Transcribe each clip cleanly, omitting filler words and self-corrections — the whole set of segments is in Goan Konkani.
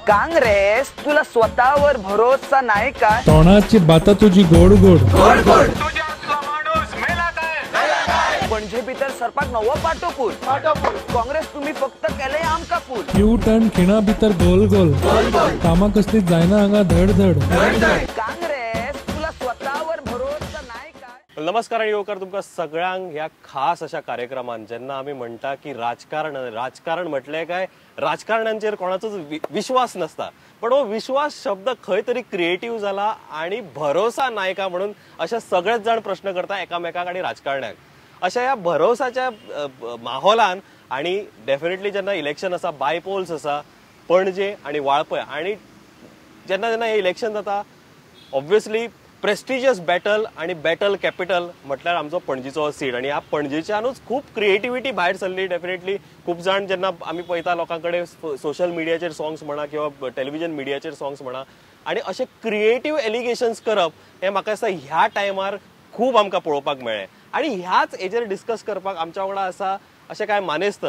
काँग्रेस तुला स्वतःवर भरोसा नाही का? तोंडाची बाता तुझी गोड गोड गोड गोड, पणजे भितर सरपाक नवो पाटोपूल, काँग्रेस तुम्ही फक्त केले आमका पूल. यू टर्न खिणा भितर गोल गोल, कामां कसली जायना हांगा धड धड. काँग्रेस तुला स्वतःवर भरोसा नाही काय? नमस्कार आणि येवकार तुमकां सगळ्यांक ह्या खास अशा कार्यक्रमान, जेन्ना आमी म्हणटा की राजकारण, राजकारण म्हटलें काय राजकारण्यांचेर कोणाचोच विश्वास नासता, पण हो विश्वास शब्द खंय तरी क्रिएटीव जाला आणि भरोसा नायका म्हणून अशे सगळेच जाण प्रश्न करता एकामेकाक आनी राजकारण्यांक. अशा ह्या भरोसाच्या माहोलान आणि डेफिनेटली जेन्ना इलेक्शन आसा, बायपोल्स आसा पणजे आणि वाळपय, आणि जेन्ना जेन्ना हे इलेक्शन जाता ऑब्वियसली प्रेस्टिजियस बॅटल आणि बॅटल कॅपिटल म्हटल्यार आमचो पणजीचो सीट, आणि ह्या पणजेच्यानूच खूब क्रिएटिविटी भायर सरली. डेफिनेटली खूब जाण जेन्ना आमी पळयता लोकां कडेन सोशल मिडियाचेर सॉंग्स म्हणा किंवा टेलिव्हिजन मिडियाचेर सॉंग्स म्हणा, आणि अशे क्रिएटीव एलिगेशन्स करप हें म्हाका दिसता ह्या टायमार खूब आमकां पळोवपाक मेळ्ळें. आणि ह्याच हेजेर डिस्कस करपाक आमच्या वांगडा आसा अशे कांय मानेस्त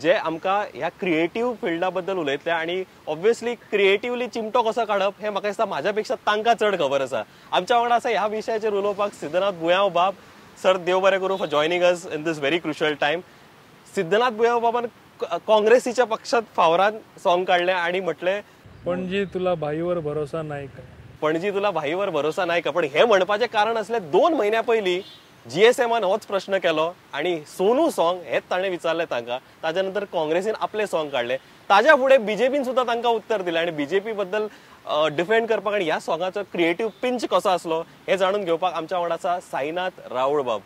जे आमकां ह्या क्रिएटीव फिल्डा बद्दल उलयतले, आणि ऑब्वियसली क्रिएटिवली चिमटो कसो काडप हें म्हाका दिसता म्हाज्या पेक्षा तांकां चड खबर आसा. आमच्या वांगडा आसा ह्या विशयाचेर उलोवपाक सिद्धनाथ बुयांव बाब. सर, देव बरें करूं for joining us in this very crucial time. Siddhanath Buyao बाबान काँग्रेसीच्या पक्षात फावरान सॉंग काडलें आणि म्हटलें पणजी तुला भाईवर भरोसा नाही का, पणजी तुला भाईवर भरोसा नाही का. पण हें म्हणपाचें कारण आसलें 2 म्हयन्या पयलीं जीएसएमान होच प्रश्न केलो आणि सोनू सॉंग हेच ताणें विचारलें तांकां. ताज्या नंतर काँग्रेसीन आपलें सॉंग काडलें, ताज्या फुडें बीजेपीन सुद्दां तांकां उत्तर दिलें आनी बीजेपी बद्दल डिफेंड करपाक आनी ह्या सॉंगाचो क्रिएटीव पिंच कसो आसलो हें जाणून घेवपाक आमच्या वांगडा आसा साईनाथ राऊळ बाब.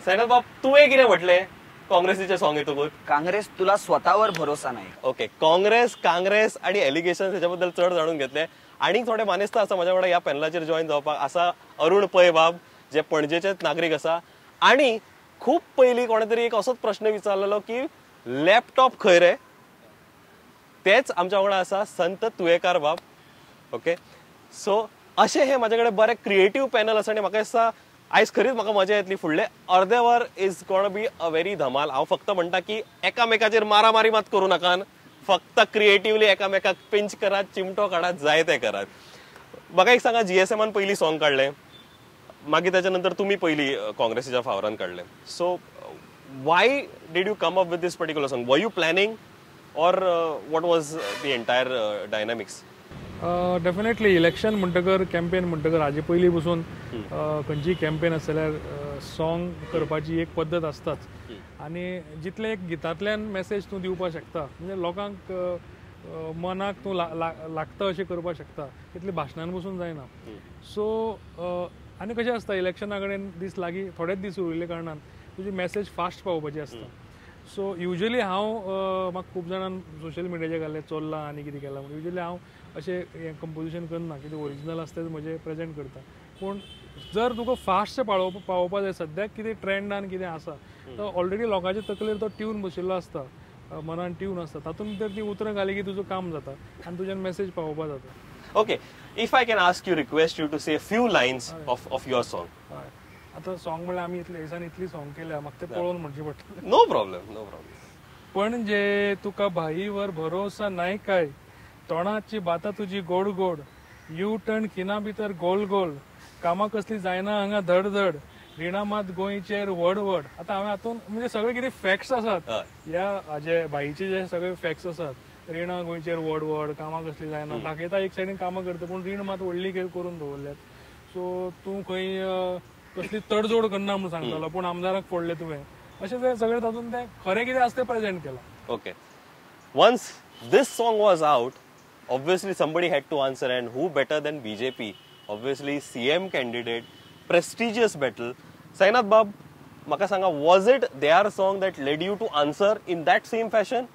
साईनाथ बाब, तुवें कितें म्हटलें काँग्रेसीचें सॉंग येतकूच? काँग्रेस तुला स्वतःवर भरोसा नाही. ओके, काँग्रेस काँग्रेस आनी एलिगेशन हेच्या बद्दल चड जाणून घेतले. आनी थोडे मानेस्त आसा म्हाज्या वांगडा ह्या पॅनलाचेर जॉयन जावपाक. आसा अरुण पै बाब जे पणजेचेच नागरीक आसा, आनी खूब पयलीं कोणे तरी एक असोच प्रश्न विचारलेलो की लॅपटॉप खंय रे, तेच आमच्या वांगडा आसा संत तुयेकार बाब. ओके, सो अशें हे म्हाजे कडेन बरें क्रिएटीव पॅनल आसा आनी म्हाका दिसता आयज खरीच म्हाका मजा येतली. फुडले अर्दे वर is gonna be a very धमाल. हांव फक्त म्हणटा की एकामेकाचेर मारामारी मात करूं नाकात, फक्त क्रिएटिवली एकामेकाक पिंच करात, चिमटो काडात, जाय ते करात. म्हाका एक सांगा, जीएसएमान पयलीं सॉंग काडलें, मागीर ताच्या नंतर तुमी पयलीं काँग्रेसीच्या फावरान काडलें. So why did you come up with this particular song? Were you planning or what was the entire dynamics? Definitely election म्हणटकर, कॅम्पेन म्हणटकर हाजे पयलीं पसून खंयची कॅम्पेन आसत जाल्यार सॉंग करपाची एक पद्दत आसताच, आनी जितले एक गितांतल्यान मॅसेज तूं दिवपाक शकता, म्हणजे लोकांक मनाक तूं लागता अशें करपाक शकता, तितलें भाशणान पसून जायना. सो आनी कशें आसता, इलेक्शना कडेन दीस लागीं थोडेच दीस उरिल्ले कारणान तुजी मॅसेज फास्ट पावोवपाची आसता. सो युजली हांव म्हाका खूब जाणान सोशल मिडियाचेर घाल्लें चोरलां आनी कितें केलां म्हूण, युजली हांव अशें हें कंपोजिशन करना, कितें ओरिजिनल आसता तें म्हजें प्रेजेंट करता. पूण जर तुका फास्ट पावोवपा जाय, सद्याक कितें ट्रेंडान कितें आसा तो ऑलरेडी लोकांच्या तकलेर तो ट्यून बशिल्लो आसता, मनान ट्यून आसता, तातूंत भितर ती उतरां घाली की तुजो काम जाता आनी तुज्यान मॅसेज पावोवपा जाता. Okay, if I can ask you, request you to say a few lines of your song. आतां सॉंग म्हणल्यार आमी इतले दिसान इतली सॉंग केल्या, म्हाका तें पळोवन म्हणचें पडटलें. No problem, no problem. Panaji तुका भाईवर भरोसा नाही काय, तोंडाची बाता तुजी गोड गोड, यू टर्न खिणा भितर गोल गोल, कामां कसली जायना हांगा धड धड, रिणां मात गोंयचेर व्हड व्हड. आतां हांवें हातूंत म्हणजे सगळे कितें फॅक्ट्स आसात ह्या हाजे भाईचे, जे सगळे फॅक्ट्स आसात, रिणां गोंयचेर व्हड व्हड, कामां कसली जायना, दाखयता एक सायडीन कामां करता पूण रीण मात व्हडली करून दवरल्यात. सो तूं खंय कसली तडजोड करना म्हूण सांगतालो, पूण आमदाराक फोडलें तुवें, अशें तें सगळें तातूंत तें खरें कितें आसा तें प्रेजेंट केलां. Okay, once this song was out, obviously somebody had to answer, and who better than BJP? Obviously CM candidate, prestigious battle. Sainath बाब, म्हाका सांगा, was it their song that led you to answer in that same fashion?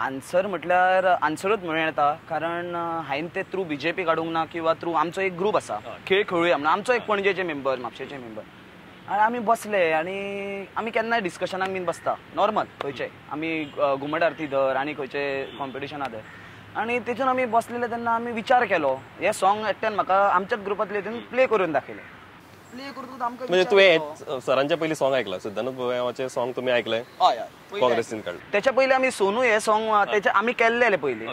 Answer म्हटल्यार आन्सरूच म्हणूं येता, कारण हांवें ते थ्रू बीजेपी काडूंक ना किंवा थ्रू आमचो एक ग्रूप आसा खेळ खेळुया म्हणून, आमचो एक पणजेचे मेंबर, म्हापशेचे मेंबर, आनी आमी बसले आनी आमी केन्नाय डिस्कशनाक बीन बसता नॉर्मल, खंयचे आमी घुमट आरती धर आनी खंयचे कॉम्पिटिशना धर, आनी तेतून आमी बसलेले तेन्ना आमी विचार केलो, हें सॉंग एकट्यान म्हाका आमच्याच ग्रुपांतले हितून प्ले करून दाखयलें. प्ले करतकूच आमकां म्हणजे तुवें सरांच्या पयलीं सॉंग आयकला, सिद्धानंद बोयांवाचें सॉंग तुमी आयकलें? हय, काँग्रेसीन काडलें. त्याच्या पयलीं आमी सोनू हे सॉंग तेच्या आमी केल्लेले पयलीं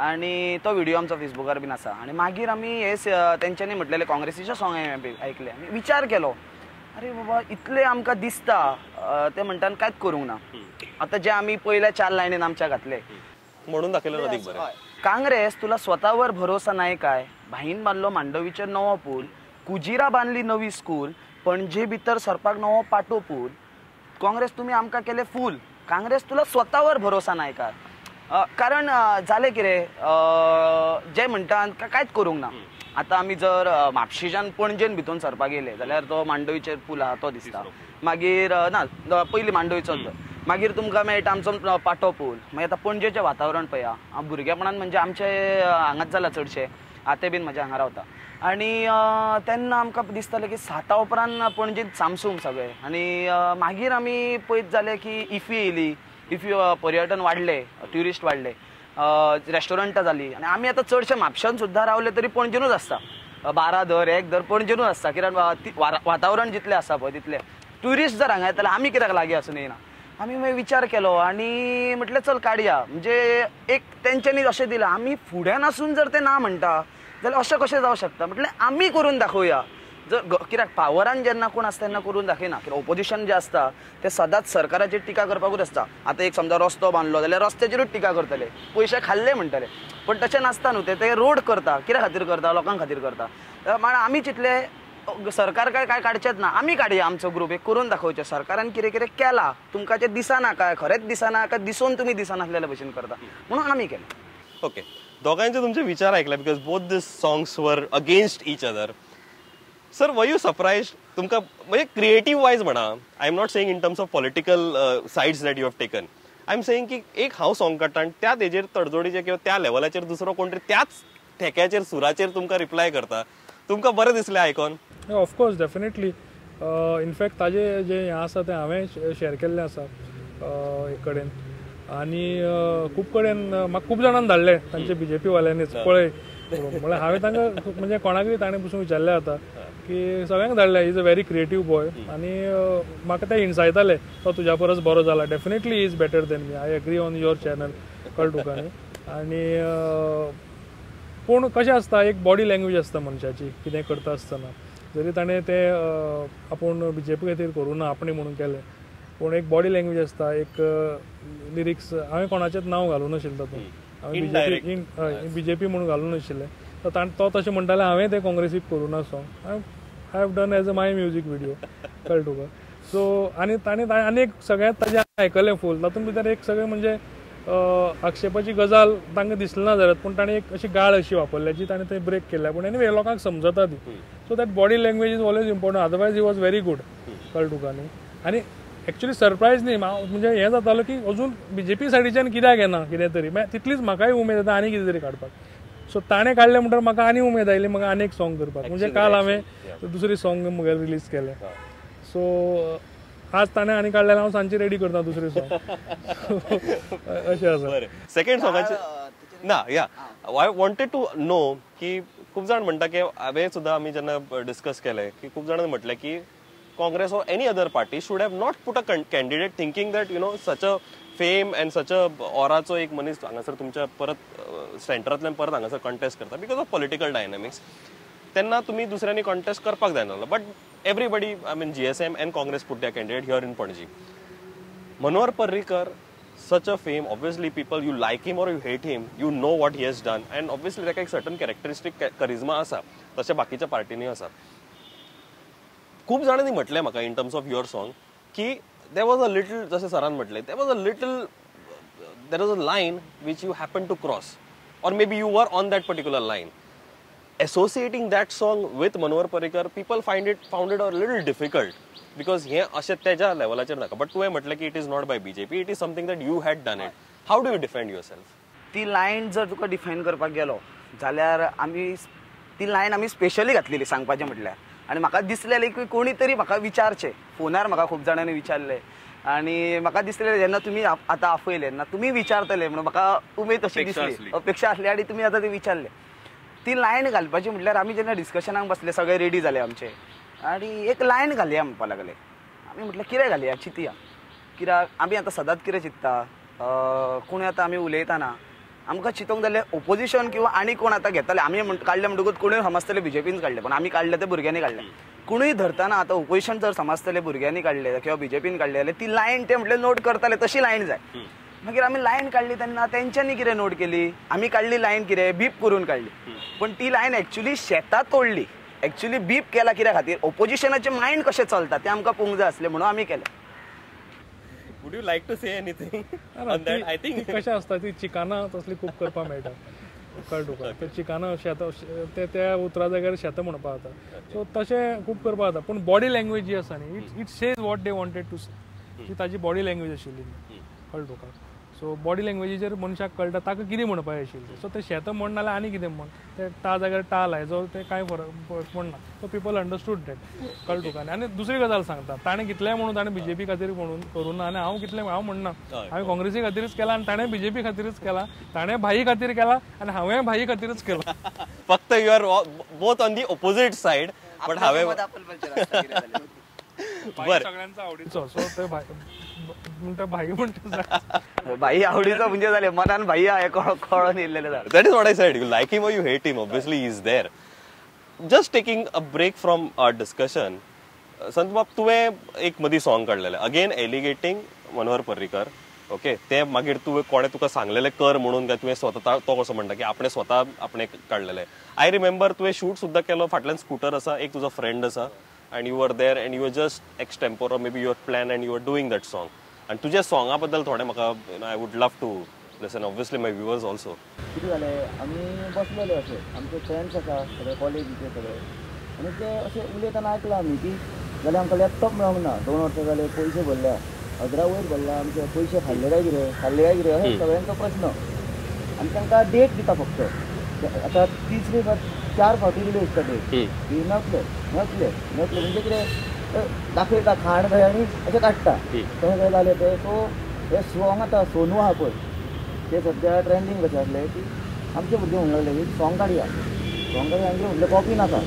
आनी तो व्हिडिओ आमचो फेसबुकार बीन आसा. आनी मागीर आमी हे तेंच्यांनी म्हटलेले काँग्रेसीचें सॉंग हांवें आयकलें आनी विचार केलो, अरे बाबा इतलें आमकां दिसता ते म्हणटात कांयच करूंक ना. आतां जे आमी पयल्या 4 लायनीन आमच्या घातले म्हणून दाखयलें अदीक बरें. काँग्रेस तुला स्वतावर भरोसा नाही काय, भाईन बांदलो मांडवीचेर नवो पूल, कुजिरा बांदली नवी स्कूल, पणजे भितर सरपाक नवो पाटो पूल, काँग्रेस तुमी आमकां केले फूल, काँग्रेस तुला स्वतावर भरोसा नाही काय. कारण जालें कितें जे म्हणटात कांयच करूंक ना. आतां आमी जर म्हापशेच्यान पणजेन भितर सरपाक गेले जाल्यार तो मांडवीचेर पूल आहा तो दिसता, मागीर ना पयलीं मांडवीचो, मागीर तुमकां मेळटा आमचो पाटो पूल. मागीर आतां पणजेचें वातावरण पळया, भुरगेपणान म्हणजे आमचे हांगाच जाला चडशे, आते बीन म्हज्या हांगा रावता आनी तेन्ना आमकां दिसतालें की 7 उपरांत पणजेंत सामसूम सगळें. आनी मागीर आमी पळयत जालें की इफी येयली, इफी पर्यटन वाडलें, ट्युरिस्ट वाडले, रेस्टॉरंटां जालीं. आनी आमी आतां चडशे म्हापशान सुद्दां रावले तरी पणजेनूच आसता, 12 धर 1 धर पणजेनूच आसता, कित्याक वातावरण जितलें आसा पळय तितलें ट्युरिस्ट जर हांगा येता आमी कित्याक लागीं आसून येयना. आमी मागीर विचार केलो आनी म्हटलें चल काडया. म्हणजे एक तेंच्यांनी अशें दिलां, आमी फुड्यान आसून जर ते ना म्हणटा जाल्यार अशें कशें जावं शकता, म्हटलें आमी करून दाखोवया. जर कित्याक पावरान जेन्ना कोण आसता तेन्ना करून दाखयना, कित्याक ओपोजिशन जें आसता तें सदांच सरकाराचेर टिका करपाकूच आसता. आतां एक समजा रस्तो बांदलो जाल्यार रस्त्याचेरूच टिका करतले, पयशे खाल्ले म्हणटले, पूण तशें नासता न्हू, ते रोड करता कित्या खातीर करता, लोकां खातीर करता. मागीर आमी चिंतलें सरकार काय काय काडचेंच ना, आमी काडया आमचो ग्रूप एक करून दाखोवचें सरकारान कितें कितें केलां, तुमकां तें दिसना काय, खरेंच दिसना काय दिसून तुमी दिसनासलेल्या भशेन करता म्हणून आमी केलें. ओके, दोगांयचे तुमचे विचार आयकले because both these songs were against each other. Sir, were you surprised? तुमकां म्हणजे क्रिएटीव वायज म्हणा, I am not saying in terms of political sides that you have taken, I am saying की एक हांव सॉंग काडटा आनी त्या तेजेर तडजोडीचेर किंवा त्या लेवलाचेर दुसरो कोण तरी त्याच ठेक्याचेर सुराचेर तुमकां रिप्लाय करता, तुमकां बरें दिसलें आयकोन? Of course, definitely. In fact ताजे जे हें आसा तें हांवें शेअर केल्लें आसा एक कडेन, आनी खूब कडेन म्हाका खूब जाणांनी धाडले तांचे बीजेपी वाल्यांनीच पळय म्हणल्यार हांवें तांकां म्हणजे कोणाकय ताणें पसून विचारलें आतां की सगळ्यांक धाडले, is a very creative boy, आनी म्हाका ते हिणसायताले तो तुज्या परस बरो जाला, definitely is better than me, I agree on your channel, कळ्ळें तुका न्ही. आनी पूण कशें आसता, एक बॉडी लँग्वेज आसता मनशाची, कितें करता आसतना जरी ताणें तें आपूण बीजेपी खातीर करूं ना आपणें म्हणून केलें, पूण एक बॉडी लँग्वेज आसता, एक लिरिक्स हांवें कोणाचेंच नांव घालूं नाशिल्लें तातूंत, हांवें बीजेपी म्हणून घालूं नाशिल्लें, तो तशें म्हणटालें हांवें तें काँग्रेसीक करूं ना song, I have done as a my music video, कळ्ळें तुका. सो आनी ताणें आनी एक सगळ्यांत ताजें आयकलें फूल, तातूंत भितर एक सगळें म्हणजे आक्षेपाची गजाल तांकां दिसली ना जाल्यार, पूण ताणें एक अशी गाळ अशी वापरल्या जी ताणें थंय ब्रेक केल्या, पूण एनीवे लोकांक समजता ती. So that body language is always important, otherwise he was very good, कळ्ळें तुका न्ही. आनी एक्चुअली सरप्रायज न्ही, म्हणजे हें जातालो की अजून बीजेपी सायडीच्यान कित्याक येना कितें तरी, मागीर तितलीच म्हाकाय उमेद येता आनी कितें तरी काडपाक. सो ताणें काडलें म्हणटकीर म्हाका आनी उमेद आयली म्हाका आनी एक सॉंग करपाक, म्हणजे काल हांवें दुसरी सॉंग म्हगेलें रिलीज केलें. सो आज ताणें आनी काडलें, हांव सांजची रेडी करता दुसरें सॉंग, अशें आसा. सेकंड सॉंगाचें ना, या I wanted to know की खूब जाण म्हणटा की हांवें सुद्दां आमी जेन्ना डिस्कस केलें की खूब जाणांनी म्हटलें की Congress or any other party should have not put a candidate thinking that, you know, such a fame and such a auraचो एक मनीस हांगासर तुमच्या परत सेंटरांतल्यान परत हांगासर कंटेस्ट करता because of political dynamics, तेन्ना तुमी दुसऱ्यांनी कंटेस्ट करपाक जायना. But everybody, I mean GSM and Congress put their candidate here in Panaji. Manohar Parrikar, such a fame, obviously people, you like him or you hate him, you know what he has done, and obviously ताका एक सर्टन कॅरेक्टरिस्टीक करिज्मा आसा, तशें बाकीच्या पार्टींनी आसा. खूब जाणांनी म्हटलें म्हाका in terms of your song की there was a little, जशें सरान म्हटलें, there was a little, there was a line which you happen to cross or maybe you were on that particular line. Associating that song with Manohar Parrikar, people found it a little difficult because हें अशें तेज्या लेवलाचेर नाका. बट तुवें म्हटलें की it is not by BJP, it is something that you had done it. How do you defend yourself? ती लायन जर तुका डिफायन करपाक गेलो जाल्यार आमी ती लायन आमी स्पेशली घातलेली सांगपाचें म्हटल्यार, आनी म्हाका दिसलेलें की कोणी तरी म्हाका विचारचें, फोनार म्हाका खूब जाणांनी विचारलें आनी म्हाका दिसलेलें जेन्ना तुमी आतां आपयलें तेन्ना तुमी विचारतले म्हणून म्हाका उमेद अशी दिसली, अपेक्षा आसली आनी तुमी आतां ती विचारलें. ती लायन घालपाची म्हटल्यार आमी जेन्ना डिस्कशनाक बसले सगळे रेडी जाले आमचे, आनी एक लायन घालया म्हणपा लागले. आमी म्हटलें कितें घालया चिंतया, कित्याक आमी आतां सदांच कितें चिंत्ता, कोणूय आतां आमी उलयतना आमकां चिंतूंक जालें ओपोजिशन किंवा आनी कोण आतां घेतले आमी काडले म्हणटकूच कोणूय समजतले बीजेपीन काडले, पण आमी काडले ते भुरग्यांनी काडले. कोणूय धरतना आतां ओपोजिशन जर समजतले भुरग्यांनी काडले किंवा बीजेपीन काडले जाल्यार ती लायन ते म्हटले नोट करताले तशी लायन जाय. मागीर आमी लायन काडली तेन्ना तेंच्यांनी कितें नोट केली, आमी काडली लायन कितें बीप करून काडली, पण ती लायन एक्चुली शेतां तोडली. एक्चुली बीप केला कित्या खातीर, ओपोजिशनाचें मायंड कशें चलता तें आमकां पळोवंक जाय आसलें म्हणून आमी केलें. Would you like to say anything on that? I think कशें आसता ती चिकानां तसली खूब करपाक मेळटा, कळ्ळें तुका. ते चिकानां शेतां ते त्या उतरा जाग्यार शेतां म्हणपाक जाता, सो तशें खूब करपाक जाता. पूण बॉडी लँग्वेज जी आसा न्ही, it says what they wanted to say, ती ताजी बॉडी लँग्वेज आशिल्ली, कळ्ळें तुका. सो बॉडी लँग्वेजीचेर मनशाक कळटा ताका कितें म्हणपाक जाय आशिल्लें. सो ते शेतां म्हण नाल्यार आनी कितें म्हण, ते टा जाग्यार टा लाय, जो ते कांय फरक पडना. सो पिपल अंडरस्टूड that, कळ्ळें तुका. आनी दुसरी गजाल सांगता, ताणें कितलें म्हणून ताणें बीजेपी खातीर म्हणून करूं ना, आनी हांव कितलें हांव म्हणना, हांवें काँग्रेसी खातीरच केला आनी ताणें बीजेपी खातीरच केला, ताणें भाई खातीर केला आनी हांवें भाई खातीरच केला. फक्त you are both on the opposite side, but हांवें सगळ्यांचा आवडीचो. सो ते म्हणटा भाई म्हणटा भाई आवडीचो म्हणजे जालें मनान भाई आहे कळोन येयल्लें जालें. That is what I said, you like him or you hate him, obviously he is there. Just taking a break from our discussion, संतबाब तुवें एक मदीं सॉंग काडलेलें अगेन एलिगेटींग मनोहर पर्रीकर, ओके. ते मागीर तुवें कोणें तुका सांगलेलें कर म्हणून काय तुवें स्वता, तो कसो म्हणटा की आपणें स्वता आपणें काडलेलें. I remember तुवें शूट सुद्दां केलो, फाटल्यान स्कूटर आसा, एक तुजो फ्रेंड आसा, and you were there and you were just extempore or maybe your plan and you were doing that song. And तुझ्या सॉंगा बद्दल थोडे म्हाका, you know, I would love to listen, obviously my viewers also. कितें जालें, आमी बसलेले अशे, आमचे फ्रेंड्स आसा सगळे कॉलेजीचे सगळे, आनी ते अशे उलयतना आयकलां आमी की जाल्यार आमकां लॅपटॉप मेळोंक ना, 2 वर्सां जाले पयशे भरल्या, 1000 वयर भरला, आमचे पयशे खाल्ले काय कितें, खाल्ले काय कितें, अशें सगळ्यांचो प्रस्न. आनी तांकां डेट दिता फक्त, आतां तिसरी 4 फावटी दिल्यो दिसता डेट की नसले नसले नसले म्हणजे कितें दाखयता खाण खंय आनी अशें काडटा तशें खंय जालें तें. सो हें सॉंग आतां सोनू आहा पळय ते सद्या ट्रेंडींग कशें आसलें की आमचे भुरगे म्हणूंक लागले की सॉंग काडया, सॉंग काडया. आनी म्हटलें कॉपी नाका,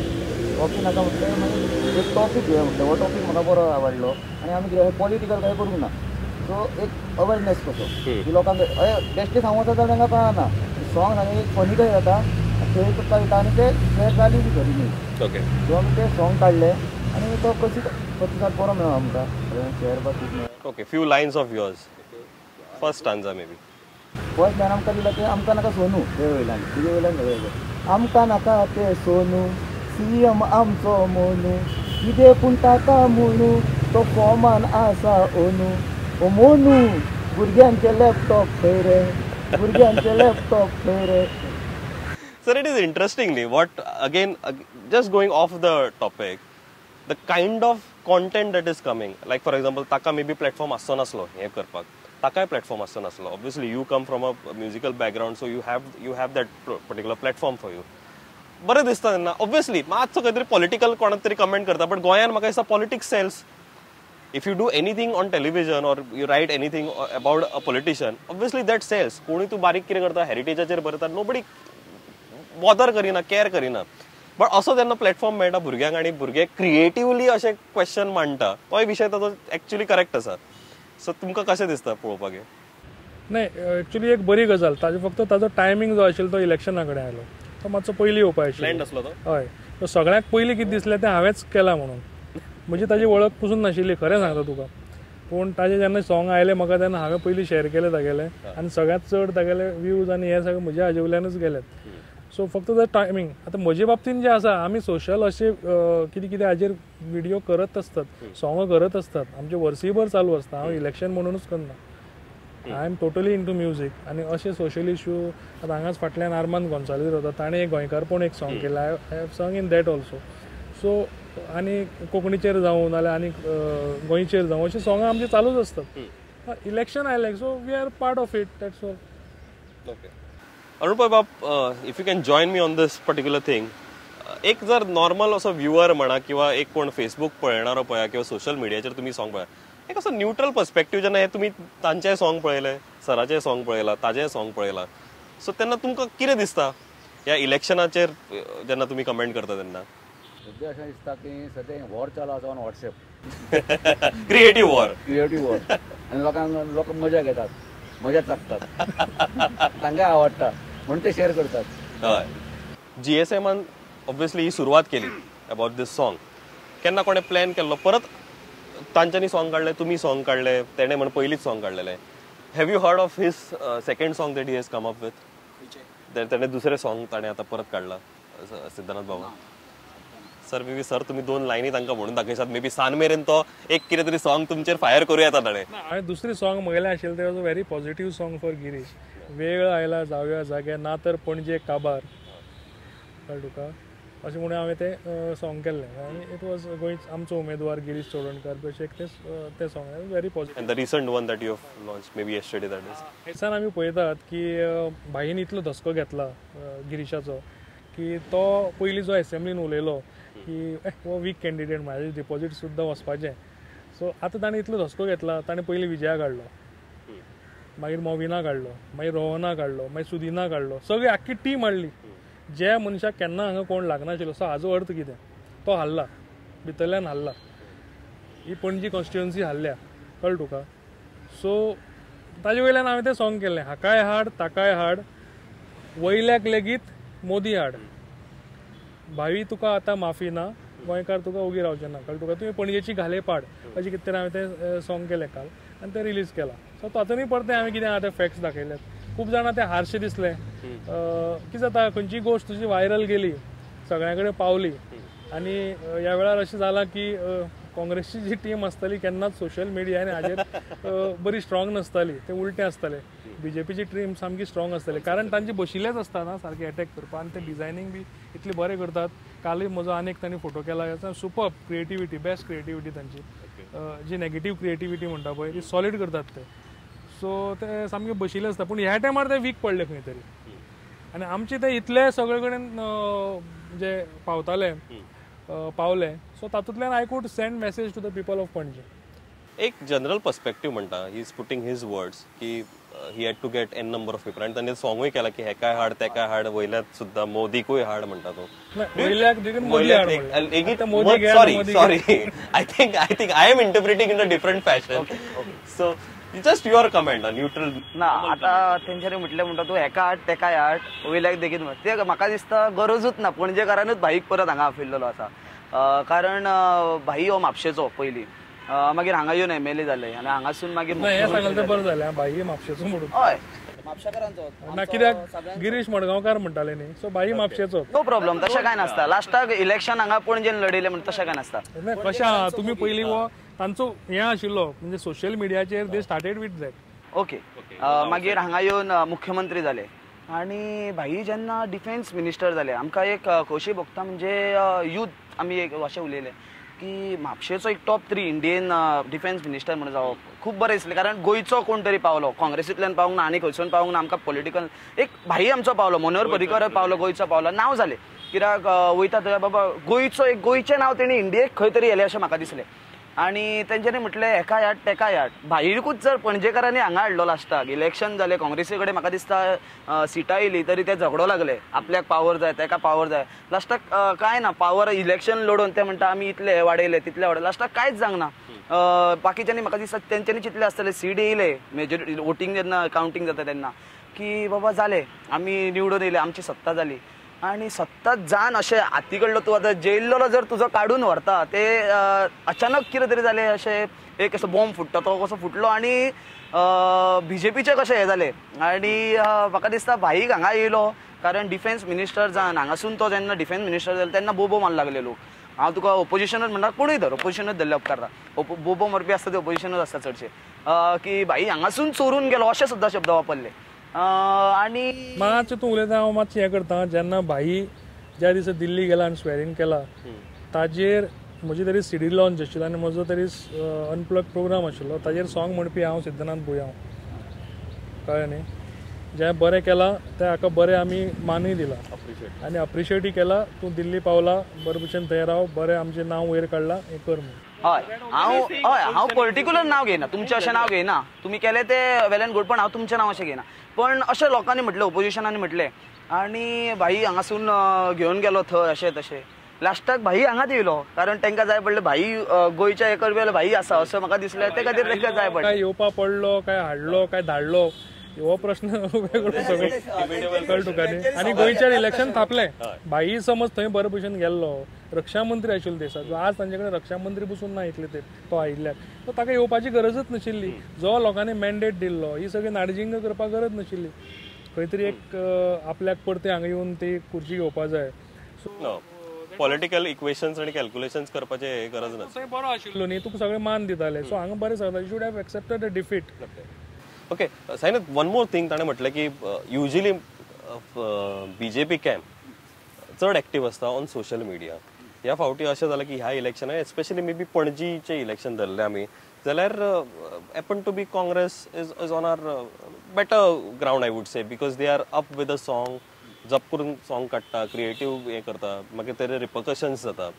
कॉपी नाका म्हटलें मागीर एक टॉपीक घेवया म्हटलें, हो टॉपीक म्हाका बरो आवडलो आनी आमी कितें पॉलिटिकल कांय करूंक ना, सो एक अवेरनेस कसो की लोकांक बेश्टें सांगूं वचत जाल्यार तांकां कळना, सॉंग सांगून एक फनी कशें जाता थंय कळटा आनी ते शेअर जाली बी खरी न्ही. ओके, सो आमी ते सॉंग काडलें आनी तो प्रतिसाद बरो मेळ्ळो आमकां, शेअर बी खूब मेळ्ळो. Okay, few lines of yours, first stanza maybe. First line आमकां दिला ते आमकां नाका सोनू, ते वयल्यान तुजे वयल्यान सगळें आमकां नाका ते सोनू, सीएम आमचो मोनू, कितें पूण ताका म्हणू तो फॉमान आसा ओनू, ओ मोनू भुरग्यांचे लॅपटॉप खंय रे, भुरग्यांचे लॅपटॉप खंय रे. Sir, it is interestingly what, again, just going off the topic, the kind of content that is coming, like for example, taka maybe platform आसचो नासलो हें करपाक, ताकाय platform आसचो नासलो. Obviously you come from a musical background, so you have that particular platform for you. बरें दिसता तेन्ना obviously मातसो खंय तरी पॉलिटिकल कोणाक तरी कमेंट करता, बट गोंयान म्हाका दिसता politics sells. If you do anything on television or you write anything about a politician, obviously that sells. कोणूय तूं बारीक कितें करता, हेरिटेजाचेर बरयता, नोबडी बॉदर करिना, कॅर करिना. बट असो जेन्ना प्लॅटफॉर्म मेळटा भुरग्यांक आनी भुरगे क्रिएटिवली अशे क्वेश्चन मांडटा, तोय विशय ताजो एक्चुअली करेक्ट आसा. सो तुमकां कशें दिसता पळोवपाक हें? नाही, एक्चुअली एक बरी गजाल, ताजे फक्त ताजो टायमींग जो आशिल्लो तो इलेक्शना कडेन आयलो, तो मातसो पयलीं येवपा आशिल्लो. आसलो तो? हय, तो सगळ्यांक पयलीं कितें दिसलें तें हांवेंच केलां म्हणून, म्हणजे ताजी वळख पसून नाशिल्ली, खरें सांगता तुका. पूण ताजें जेन्ना सॉंग आयलें म्हाका तेन्ना हांवें पयलीं शेअर केलें तागेलें, आनी सगळ्यांत चड तागेले व्यूज आनी हे सगळें म्हज्या हाजे वयल्यानूच गेल्यात. सो फक्त ते टायमींग. आतां म्हजे बाबतीन जें आसा, आमी सोशल अशे कितें कितें हाजेर विडियो करत आसतात, सॉंगां करत आसतात, आमचें वर्सीभर चालू आसता. हांव इलेक्शन म्हणूनच करना, I am totally into music. आनी अशे सोशल इश्यू आतां हांगाच फाटल्यान आर्मांद गोन्साल्वीस रावता, ताणें एक गोंयकारपण एक सॉंग केलां, I have sung in that also. So आनी कोंकणीचेर जावं नाल्यार आनी गोंयचेर जावं, अशीं सॉंगां आमचीं चालूच आसतात. इलेक्शन आयलें so we are part of it, that's all. Okay Arun बाब, if you can join me on this particular thing, एक जर नॉर्मल असो व्ह्युअर म्हणा किंवा एक कोण फेसबूक पळयणारो पळया किंवा सोशल मिडियाचेर तुमी सॉंग पळया, एक असो न्यूट्रल पर्सपेक्टीव जेन्ना हे तुमी तांचें सॉंग पळयलें, सराचें सॉंग पळयलां, ताजें सॉंग पळयलां, सो तेन्ना तुमकां कितें दिसता ह्या इलेक्शनाचेर जेन्ना तुमी कमेंट करता तेन्ना? सद्या अशें दिसता की सद्या वॉर चालू आसा on WhatsApp. Creative war. Creative war. आनी लोकांक लोक मजा घेतात, मजा चाकतात, तांकां आवडटा म्हणून ते शेअर करतात. हय, जीएसएमान ऑब्वियसली ही सुरवात केली अबाउट दीस सॉंग. केन्ना कोणें प्लॅन केल्लो परत तांच्यांनी सॉंग काडलें, तुमी सॉंग काडलें, तेणें म्हण पयलींच सॉंग काडलेलें. Have you heard of his second song that he has come up with? तेणें दुसरें सॉंग ताणें आतां परत काडलां सिद्धनाथ बाबा. सर मे बी सर तुमी दोन लायनी तांकां म्हणून दाखयशात, मे बी सान मेरेन तो एक कितें तरी सॉंग तुमचेर फायर करूं येता ताणें. हांवें दुसरें सॉंग म्हगेलें आशिल्लें तें was a very positive song for Girish. वेळ आयला जावया जाग्या ना तर पणजे काबार, कळ्ळें तुका, अशें म्हणून हांवें तें सॉंग केल्लें. आनी it was गोंय आमचो उमेदवार गिरीश चोडणकार अशें एक तें song very positive. And the recent one that you have launch maybe yesterday that is. हेसान आमी पळयतात की भाईन इतलो धसको घेतला गिरीशाचो की तो पयलीं जो एसेंब्लीन उलयलो की हो वीक कॅन्डिडेट, म्हाजें डिपॉजीट सुद्दां वचपाचें. सो आतां ताणें इतलो धसको घेतला, ताणें पयलीं विजया काडलो, मागीर मोविना काडलो, मागीर रोहना काडलो, मागीर सुदिना काडलो, सगळी आख्खी टीम हाडली. ज्या मनशाक केन्ना हांगा कोण लागनाशिल्लो, सो हाजो अर्थ कितें, तो हारला, भितरल्यान हारला, ही पणजी कॉन्स्टिट्युएन्सी हारल्या, कळ्ळें तुका. सो ताजे वयल्यान हांवें तें सॉंग केल्लें, हाकाय हाड ताकाय हाड, वयल्याक लेगीत मोदी हाड, भावी तुका आतां माफी ना, गोंयकार तुका ओगी रावचे ना, कळ्ळें तुका, तुवें पणजेची घाले पाड, अशें कितें तरी हांवें तें सॉंग केलें काल आनी तें रिलीज केलां. सो तातूंतय परतें हांवें कितें आतां फॅक्ट्स दाखयल्यात. खूब जाणां ते हारशें दिसलें. कितें जाता, खंयची गोश्ट तुजी व्हायरल गेली, सगळ्यां कडेन पावली, आनी ह्या वेळार अशें जालां की काँग्रेसची जी टीम आसताली केन्नाच सोशल मिडिया आनी हाजेर बरी स्ट्रॉंग नासताली, ते उलटें आसताले. बीजेपीची टीम सामकी स्ट्रॉंग आसताली, कारण तांचे बशिल्लेच आसता ना सारके एटॅक करपाक, आनी ते डिझायनींग बी इतलें बरें करतात. कालूय म्हजो आनी एक तांणी फोटो केला, सुपर्ब क्रिएटिविटी, बेस्ट क्रिएटिविटी तांची, जी नॅगेटीव क्रिएटिविटी म्हणटा पळय ती सॉलीड करतात ते. सो ते सामके बशिल्ले आसता, पूण ह्या टायमार ते वीक पडले खंय तरी. आनी आमचे ते इतले सगळे कडेन जे पावताले पावले, सो तातूंतल्यान I could send message to the people of Panaji. एक जनरल पर्सपेक्टीव म्हणटा, he is putting his words की he had to get N number of people, आनी ताणें सॉंगूय केलां की हेकाय हाड तेकाय हाड, वयल्यात सुद्दां मोदीकूय हाड म्हणटा तो. Sorry sorry, I think I am interpreting in a different fashion. So just your comment, neutral. ना आतां तेंच्यांनी म्हटलें म्हणटा तूं हेका हाड तेकाय हाड वयल्याक देखीत, ते म्हाका दिसता गरजूच ना. पणजेकारानूच भाईक परत हांगा आफयल्लो आसा, कारण भाई हो म्हापशेचो पयलीं, मागीर हांगा येवन एमएलए जाले आनी हांगासून मागीर हें सांगलें तें बरें जालें, भाई म्हापशेचो म्हणून. हय, म्हापशेकारांचो ना, कित्याक गिरीश मडगांवकार म्हणटाले न्ही, सो भाई म्हापशेचो. नो प्रॉब्लम, तशें कांय नासता. लास्टाक इलेक्शन हांगा पणजेन लढयलें म्हण तशें कांय नासता. कशें आहा तुमी पयलीं हो तांचो हें आशिल्लो म्हणजे सोशल मिडियाचेर they started with that. Okay, मागीर हांगा येवन मुख्यमंत्री जाले आनी भाई जेन्ना डिफेन्स मिनिस्टर जाले, आमकां एक खोशी भोगता म्हणजे यूथ आमी एक अशें उलयलें की म्हापशेचो एक टॉप 3 इंडियन डिफेन्स मिनिस्टर म्हणून जावप खूब बरें दिसलें, कारण गोंयचो कोण तरी पावलो, काँग्रेसींतल्यान पावूंक ना आनी खंयसून पावूंक ना, आमकां पॉलिटिकल एक भाई आमचो पावलो, मनोहर पर्रीकर पावलो, गोंयचो पावलो, नांव जालें कित्याक वयता थंय बाबा गोंयचो एक गोंयचें नांव तेणी इंडियेक खंय तरी येलें अशें म्हाका दिसलें. आनी तेंच्यांनी म्हटलें हेकाय हाड तेकाय हाड, भाईकूच जर पणजेकारांनी हांगा हाडलो लास्टाक इलेक्शन जालें, काँग्रेसी कडेन म्हाका दिसता सिटां येयली तरी ते झगडो लागले, आपल्याक पावर जाय तेका पावर जाय, लास्टाक कांय ना, पावर इलेक्शन लडोवन ते म्हणटा आमी इतले वाडयले तितले वाडयले, लास्टाक कांयच जावंक ना. बाकीच्यांनी म्हाका दिसता तेंच्यांनी चिंतलें आसतलें सीट येयले मेजोरिटी वोटींग जेन्ना कावंटींग जाता तेन्ना की बाबा जालें आमी निवडून येयले, आमची सत्ता जाली. आनी सत्ता जान अशें हाती कडलो तूं आतां जेल्लो जर तुजो काडून व्हरता ते अचानक कितें तरी जालें, अशें एक असो बॉम्ब फुट्टा तो कसो फुटलो आनी बीजेपीचें कशें हें जालें. आनी म्हाका दिसता भाईक हांगा येयलो कारण डिफेन्स मिनिस्टर जावन हांगासून तो जेन्ना डिफेन्स मिनिस्टर जालो तेन्ना बोबो मारूंक लागले लोक. हांव तुका ओपोजिशनूच म्हणटा, कोणूय धर ओपोजिशनूच धरले उपकारता, बोबो मारपी आसता ते ओपोजिशनूच आसता चडशे, की भाई हांगासून चोरून गेलो अशें सुद्दां शब्द वापरले. आनी मातशें तूं उलयता हांव मातशें हें करता, जेन्ना भाई ज्या दिसा दिल्ली गेला आनी स्वेरींग केला ताजेर म्हजी तरी सीडी लॉन्च आशिल्लो आनी म्हजो तरी अनप्लग प्रोग्राम आशिल्लो, ताजेर सॉंग म्हणपी हांव सिद्धनाथ बुयांव, कळ्ळें न्ही. जें बरें केलां तें हाका बरें आमी मानूय दिला आनी अप्रिशिएटूय केला, तूं दिल्ली पावला बरे भशेन थंय राव, बरें आमचें नांव वयर काडलां हें कर म्हणून. हय हांव हय हांव पर्टिक्युलर नांव घेयना, तुमचें अशें नांव घेयना, तुमी केलें तें वेल एंड गूड, पण हांव तुमचें नांव अशें घेयना. पण अशें लोकांनी म्हटलें, ओपोजिशनांनी म्हटलें आनी भाई हांगासून घेवन गेलो थंय अशें तशें. लास्टाक भाई हांगाच येयलो कारण तांकां जाय पडलें भाई गोंयच्या एकर वेलो भाई आसा असो म्हाका दिसलें ते खातीर तांकां जाय पडलें. काय येवपा पडलो काय हाडलो काय धाडलो हो प्रश्न वेगळो सगळो कळ्ळें तुका न्ही. आनी गोंयचेर इलेक्शन थापलें भाई समज थंय बरे भशेन गेल्लो रक्षा मंत्री आशिल्लो देशाचो आज तांचे कडेन रक्षा मंत्री बसून ना इतले ते तो आयिल्ल्याक सो ताका येवपाची गरजच नाशिल्ली. जो लोकांनी मॅन्डेट दिल्लो ही सगळी नाडजिंग करपाक गरज नाशिल्ली. खंय तरी एक आपल्याक परते हांगा येवन ती खुर्ची घेवपा जाय. सो पॉलिटिकल इक्वेशन्स आनी कॅल्क्युलेशन्स करपाचे गरज ना. थंय बरो आशिल्लो न्ही तुका सगळे मान दिताले. सो हांगा बरें सांगता you should have accepted a defeat. Okay Sainath, one more thing ताणें म्हटलें की युजली बीजेपी कॅम्प चड एक्टीव आसता ऑन सोशल मिडिया. ह्या फावटी अशें जालां की ह्या इलेक्शनाक एस्पेशली मे बी पणजीचें इलेक्शन धरलें आमी जाल्यार happen to be Congress is on our better ground I would say because they are up with a song जप करून सॉंग काडटा क्रिएटीव हें करता मागीर तेजे रिपकशन्स जाता.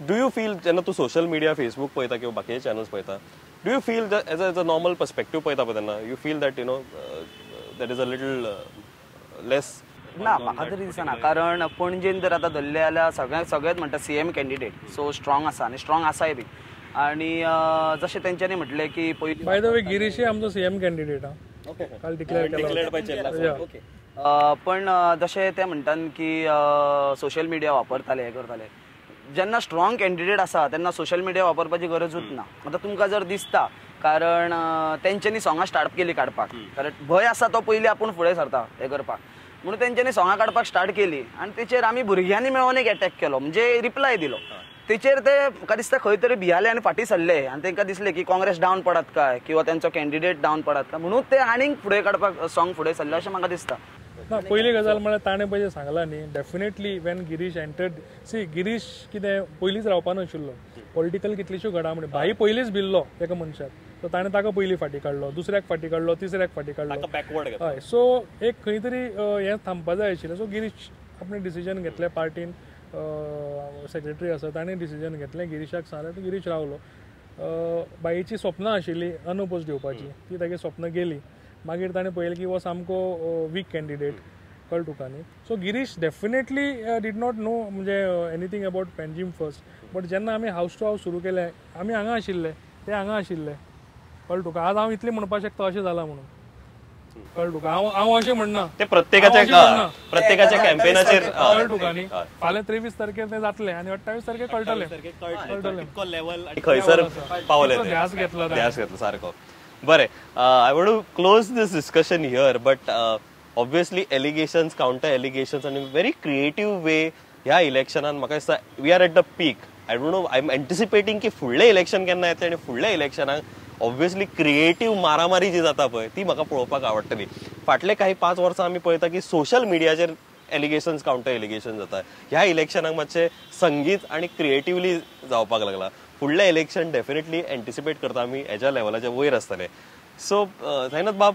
Do you feel जेन्ना तूं सोशल मिडिया फेसबूक पळयता किंवा बाकीचे चॅनल्स पळयता do you feel as a normal perspective पळयता पळय तेन्ना you feel that you know that is a little less? ना म्हाका तरी दिसना कारण पणजेन जर आतां धरलें जाल्यार सगळ्यांत सगळेच म्हणटा सीएम कॅन्डिडेट सो स्ट्रॉंग आसा आनी स्ट्रॉंग आसाय बी आनी जशें तेंच्यांनी म्हटलें की पयलीं बाय the way गिरीशय आमचो सीएम कॅन्डिडेट आहा काल डिक्लेअर केला. ओके पण जशें ते म्हणटात की सोशल मिडिया वापरताले हें करताले जेन्ना स्ट्रॉंग कॅन्डिडेट आसा तेन्ना सोशल मिडिया वापरपाची गरजूच ना. आतां तुमकां जर दिसता कारण तेंच्यांनी सोंगां स्टार्ट केली काडपाक कारण भंय आसा तो पयलीं आपूण फुडें सरता हें करपाक म्हणून तेंच्यांनी सोंगां काडपाक स्टार्ट केली आनी तेचेर आमी भुरग्यांनी मेळोन एक एटॅक केलो म्हणजे रिप्लाय दिलो तेचेर ते म्हाका दिसता खंय तरी भियाले आनी फाटीं सरले आनी तांकां दिसलें की काँग्रेस डावन पडत काय किंवा तेंचो कॅन्डिडेट डावन पडत काय म्हणून ते आनीक फुडें काडपाक सॉंग फुडें सरले अशें म्हाका दिसता. ना पयली गजाल म्हळ्यार ताणें पळय सांगलां न्ही definitely when Girish entered see Girish कितें पयलींच रावपा नाशिल्लो पॉलिटिकल कितलीश्यो घडामोडी भाई पयलींच भिल्लो एका मनशाक सो ताणें ताका पयलीं फाटीं काडलो दुसऱ्याक फाटीं काडलो तिसऱ्याक फाटीं काडलो बॅकवर्ड. हय सो एक खंय तरी हें थांबपा जाय आशिल्लें. सो गिरीश आपणें डिसिजन घेतलें पार्टीन सेक्रेटरी आसा ताणें डिसिजन घेतलें गिरीशाक सांगलें गिरीश रावलो. बाईची स्वप्नां आशिल्ली अनओपोज घेवपाची ती तागे स्वप्नां गेली मागीर ताणें पळयलें की हो सामको वीक कॅन्डिडेट कळ्ळें तुका न्ही. So Girish definitely did not know म्हणजे anything about Panjim first but जेन्ना आमी हावस टू हावस सुरू केलें आमी हांगा आशिल्ले ते हांगा आशिल्ले कळ्ळें तुका. आज हांव इतलें म्हणपाक शकता अशें जालां म्हणून कळ्ळें तुका. हांव हांव अशें म्हणना ते प्रत्येकाच्या प्रत्येकाच्या कॅम्पेनाचेर कळ्ळें तुका न्ही. फाल्यां 23 तारखेर तें जातलें आनी 28 तारखेर कळटलें कळटलें लेवल खंयसर पावले ध्यास घेतलो ध्यास घेतलो सारको. बरें I want to close this discussion here but obviously allegations counter allegations आनी व्हेरी क्रिएटीव वे ह्या इलेक्शनान म्हाका दिसता we are at the peak. I don't know I am anticipating की फुडलें इलेक्शन केन्ना येतलें आनी फुडल्या इलेक्शनाक ऑब्वियसली क्रिएटीव मारामारी जी जाता पळय ती म्हाका पळोवपाक आवडटली. फाटले काही 5 वर्सां आमी पळयता की सोशल मिडियाचेर एलिगेशन्स कावंटर एलिगेशन जाता. ह्या इलेक्शनाक मातशें संगीत आनी क्रिएटिवली जावपाक लागला. फुडलें इलेक्शन डेफिनेटली एंटिसिपेट करता आमी हेज्या लेवलाच्या वयर आसतलें. सो साईनाथ बाब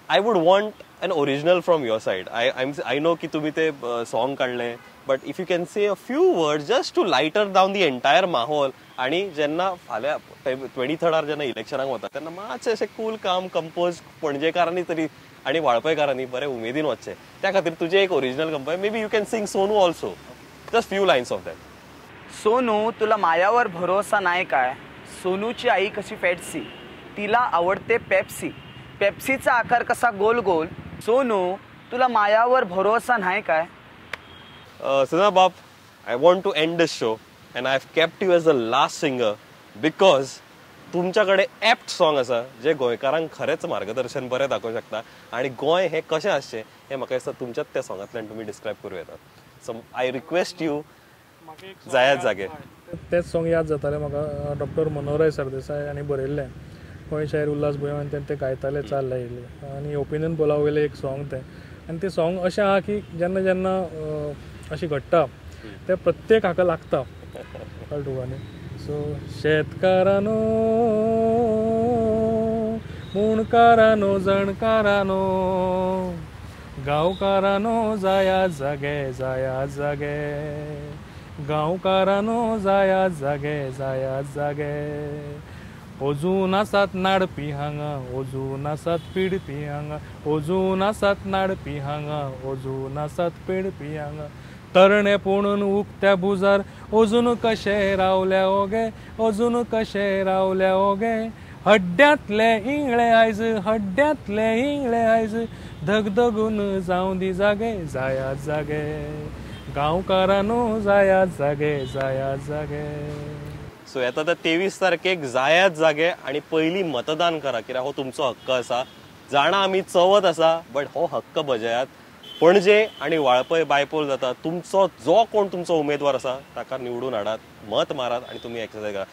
I would want an original from your side. I know की तुमी ते सॉंग काडलें but if you can say a few words just to lighter down the entire माहोल आनी जेन्ना फाल्यां 23rd जेन्ना इलेक्शनाक वता तेन्ना मातशें अशें कूल काम कंपोज पणजेकारांनी तरी आनी वाळपयकारांनी बरें उमेदीन वचचें त्या खातीर तुजें एक original compose maybe you can sing Sonu also just few lines of that. Sonu तुला मायावर भरोसा नाही काय सोनूची आई कशी फॅटसी तिला आवडते पेप्सी पेप्सीचा आकार कसा गोल गोल सोनू तुला मायावर भरोसा नाही काय. सना बाब I want to end this show and I have kept you as the last singer because तुमच्याकडे ॲप्ट सॉंग आसा जे गोंयकारांक खरेंच मार्गदर्शन बरें दाखोवंक शकता आनी गोंय हें कशें आसचें हें म्हाका दिसता तुमच्याच त्या सॉंगांतल्यान तुमी डिस्क्रायब करूं येता. सो I request you जायात जागे. तेच सॉंग याद जातालें म्हाका डॉक्टर मनोहरराय सरदेसाय हांणी बरयल्लें गोंय शाहीर उल्हास भोये आनी ते गायताले चाल लायिल्ली आनी ओपिनियन पोला वयलें एक सॉंग तें आनी तें सॉंग अशें आहा की जेन्ना जेन्ना अशें घडटा तें प्रत्येक हाका लागता कळ्ळें तुका न्ही. सो शेतकारानो मुणकारानो जणकारानो गांवकारानो जाया जागे जाया जागे गांवकारानो जाया जागे जाया जागे अजून आसात नाडपी हांगा अजून आसात पिडपी हांगा अजून आसात नाडपी हांगा अजून आसात पिडपी हांगा तरणे पुणून उक्त्या बुजार अजून कशे रावल्या ओगे, अजून कशे रावल्या ओगे. हड्ड्यांतले इंगळे आयज, हड्ड्यांतले इंगळे आयज, धगधगून जावं दी जागे, जायात जागे गांवकारांनो, जायात जागे, जायात जागे. सो येता त्या 23 तारखेक जायात जागे आनी पयलीं मतदान करा, कित्याक हो तुमचो हक्क आसा. जाणा आमी चवथ आसा बट हो हक्क बजयात. पणजे आनी वाळपय बायपोल जाता, तुमचो जो कोण तुमचो उमेदवार आसा ताका निवडून हाडात, मत मारात आनी तुमी एक्सरसायज करा.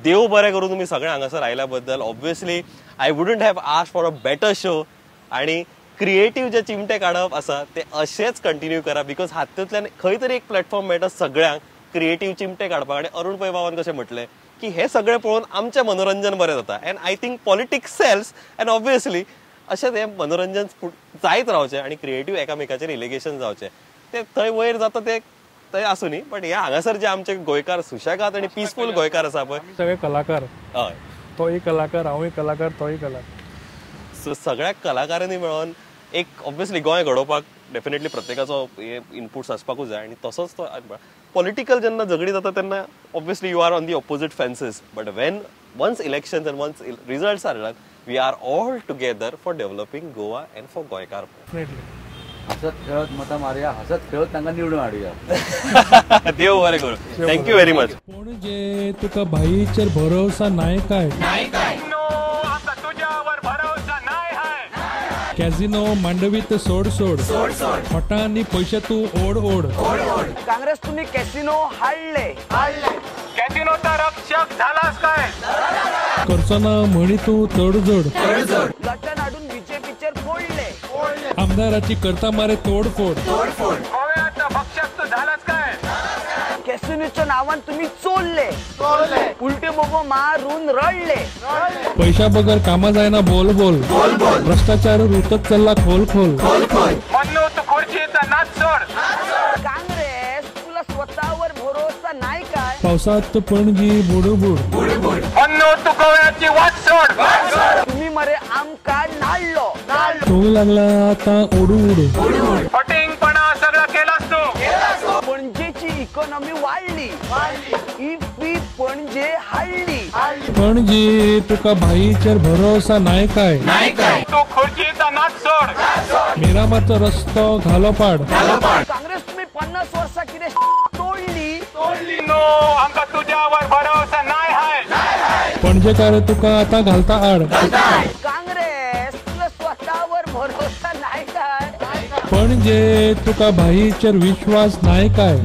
देव बरें करूं तुमी सगळे हांगासर आयल्या बद्दल. Obviously I wouldn't have asked for a better show. आनी क्रिएटीव जे चिमटे काडप आसा ते अशेंच कंटिन्यू करा, because हातूंतल्यान खंय तरी एक प्लॅटफॉर्म मेळटा सगळ्यांक क्रिएटीव चिमटे काडपाक. आनी अरुण पै बाबान कशें म्हटलें की हे सगळें पळोवन आमचें मनोरंजन बरें जाता. And I think politics sells and obviously अशें तें मनोरंजन जायत रावचें आनी क्रिएटीव एकामेकाचेर इलिगेशन जावचें. ते थंय वयर जाता ते थंय आसूं न्ही, बट हे हांगासर जे आमचे गोंयकार सुशेगाद आनी पिसफूल गोंयकार आसा पळय सगळे कलाकार, हय, तोय कलाकार, हांवूय कलाकार, तोय कलाकार. सो सगळ्या कलाकारांनी मेळोन एक ऑब्वियसली गोंय घडोवपाक डेफिनेटली प्रत्येकाचो इनपुट्स आसपाकूच जाय. आनी तसोच तो पॉलिटिकल जेन्ना झगडी जाता तेन्ना obviously you are on the opposite fences, but when once elections and once results are done, we are all together for developing Goa and for गोंयकार. हसत खेळत मतां मारुया, हसत खेळत तांकां निवडून हाडुया. देव बरें करूं. Thank you very much. Panaji तुका भाईचेर भरोसा नाय काय, कॅझिनो मांडवीत सोड सोड, फटांनी पैसे तू ओड ओड. काँग्रेस तुम्ही कॅसिनो हाडले, कॅसिनोचा रक्षक झालास काय, करचो ना म्हणी तू तडजोड, लटण हाडून बीजेपीचेर फोडले, आमदाराची करता मारे तोडफोड, भक्षक तू झालास काय, कॅसिनोच्या नावान तुम्ही चोरले, उलटे बोबो मारून रडले, पैशा बगर कामा जायना बोल बोल, भ्रष्टाचार रुतत चल्ला खोल खोल, काँग्रेस तुला स्वतःवर भरोसा नाही काय, पावसात पणजी बुडबुड, तुम्ही मरे आमका नाडलो, तू लागला आता ओडू उडू, सगळा केलास तू, पणजेची इकॉनॉमी वाढली, ही पणजे हाडली. पणजी तुका भाईचेर भरोसा नाय काय, तू खुर्चीचा नाच सोड, मिरामारचो रस्तो घालो पाड, काँग्रेस तुम्ही 50 वर्षा कितें तोडली, नो आमका तुझ्यावर भरोसा नाय हाय, पणजेकार तुका आता घालता आड, काँग्रेस तुला स्वतःवर भरोसा नाही काय, पणजे तुका भाईचेर विश्वास नाय काय.